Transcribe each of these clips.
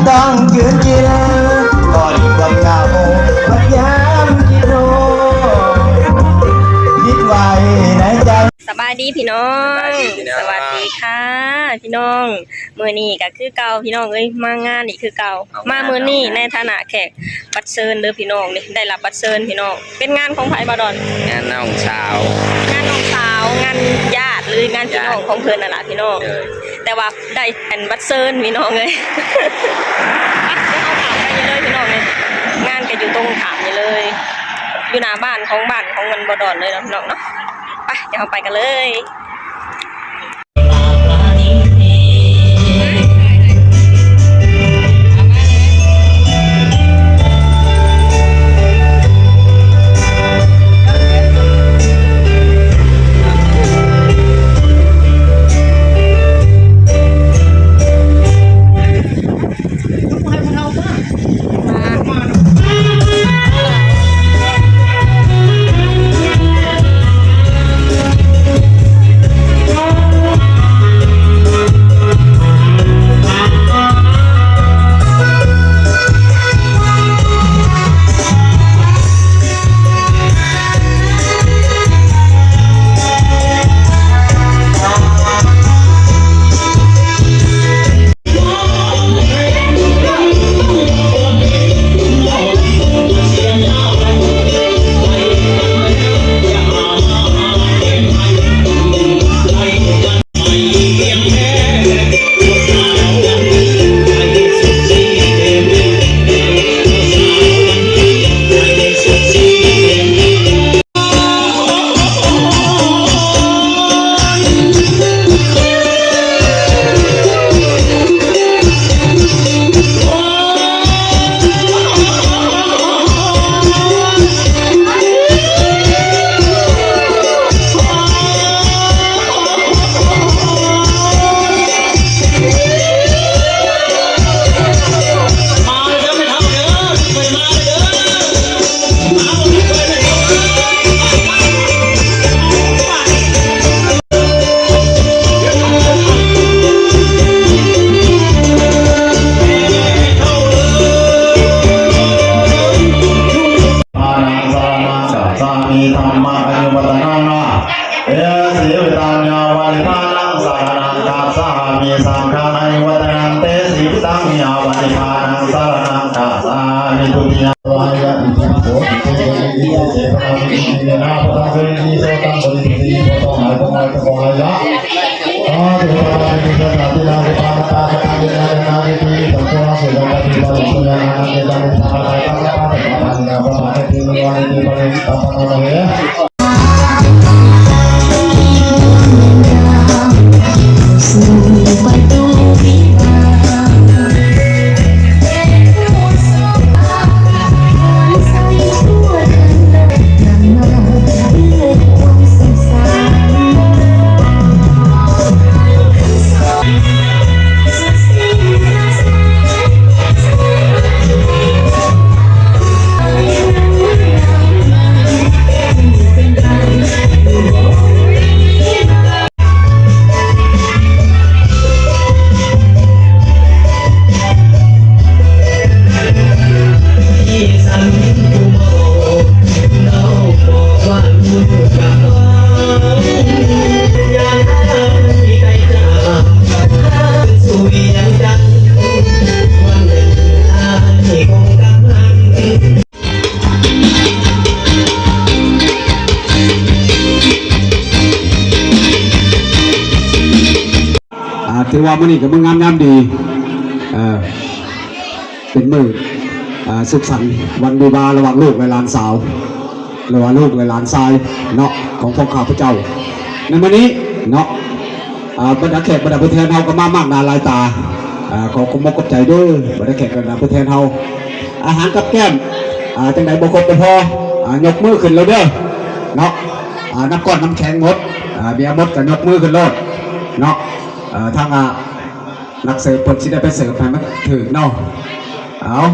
ຕ້ອງຢືນກິນ ກໍດີຄວາມເຫງົາ ພັດຍາມຄິດໂທ ຄິດໄວ້ໃນໃຈ. ສະບາຍດີພີ່ນ້ອງ ສະບາຍດີພີ່ນ້ອງ ສະຫວັດດີຄ່ະພີ່ນ້ອງ. ມື້ນີ້ກໍຄືເກົ່າພີ່ນ້ອງເອີຍ ມາງານອີກຄືເກົ່າ ເອົາ ມາມື້ນີ້ ເອົາ ໃນຖານະແຂກ ບັດເຊີນເດີພີ່ນ້ອງ ນີ້ໄດ້ຮັບບັດເຊີນພີ່ນ້ອງ. ເປັນງານຂອງໃຜບ່າວດອນ? ງານນ້ອງສາວ ງານນ້ອງສາວ ງານຍາດ ຫຼືງານພີ່ນ້ອງ ຍາດ ຂອງເພິ່ນນັ້ນລະພີ່ນ້ອງ ໂດຍ ແຕ່ວ່າໄດ້ອັນບັດເຊີນພີ່ນ້ອງເອີຍ. ໄປ ດຽວເຮົາຕາມໄປເລີຍພີ່ນ້ອງເອີຍ ງານກໍຢູ່ຕົງຂ້າມນີ້ເລີຍ ຢູ່ໜ້າບ້ານຂອງ ບ້ານຂອງມັນບ່າວດອນເລີຍເນາະພີ່ນ້ອງເນາະ. ໄປ ດຽວເຮົາໄປກັນເລີຍ. ທຳມະອາຍຸວັດທະນາ ເອ ຊີວິຕັງຍາວະນິບພານັງສະຣະນັງກັດສາມິ ສັງຄັງອາຍຸວັດທະນາ ເຕ ຊີວິຕັງຍາວະນິບພານັງສະຣະນັງກັດສາມິ ທຸຕິຍາ ອ່າ ຖືວ່າມື້ນີ້ກໍມື້ງາມຍາມດີ ເອີ ເປັນມື້ ອ່າ ສຸກສັນວັນວິວາລະຫວ່າງລູກ ແລະ ຫຼານສາວ ຫຼືວ່າລູກ ແລະ ຫຼານຊາຍເນາະ ຂອງພວກຂ້າພະເຈົ້າໃນມື້ນີ້ເນາະ. ອ່າ ບັນດາແຂກບັນດາຜູ້ແທນເຮົາກໍມາມາກໜ້າຫຼາຍຕາ ອ່າ ຂໍຂອບອົກຂອບໃຈເດີບັນດາແຂກບັນດາຜູ້ແທນເຮົາ. ອາຫານກັບແກ້ມ ອ່າ ຈັ່ງໃດບໍ່ຄົບບໍ່ພໍ ອ່າ ຍົກມືຂຶ້ນໂລດເດີເນາະ. ອ່າ ນ້ຳກ້ອນນ້ຳແຂງໝົດ ອ່າ ເບຍໝົດກໍຍົກມືຂຶ້ນໂລດເນາະ. ເອີ ທາງ ອ່າ ນັກເສີບເພິ່ນຊິໄດ້ໄປເສີບໃຫ້ມັນຖືກເນາະ. ເອົາ.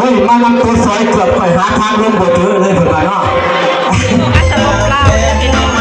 ໂອ້ຍ ມານຳໂຕຊອຍເກືອບຂ້ອຍຫາທາງລົງບໍ່ເຈີເລີຍ ເພິ່ນວ່າເນາະ. ອັດຕະລົກລາວ ພີ່ນ້ອງ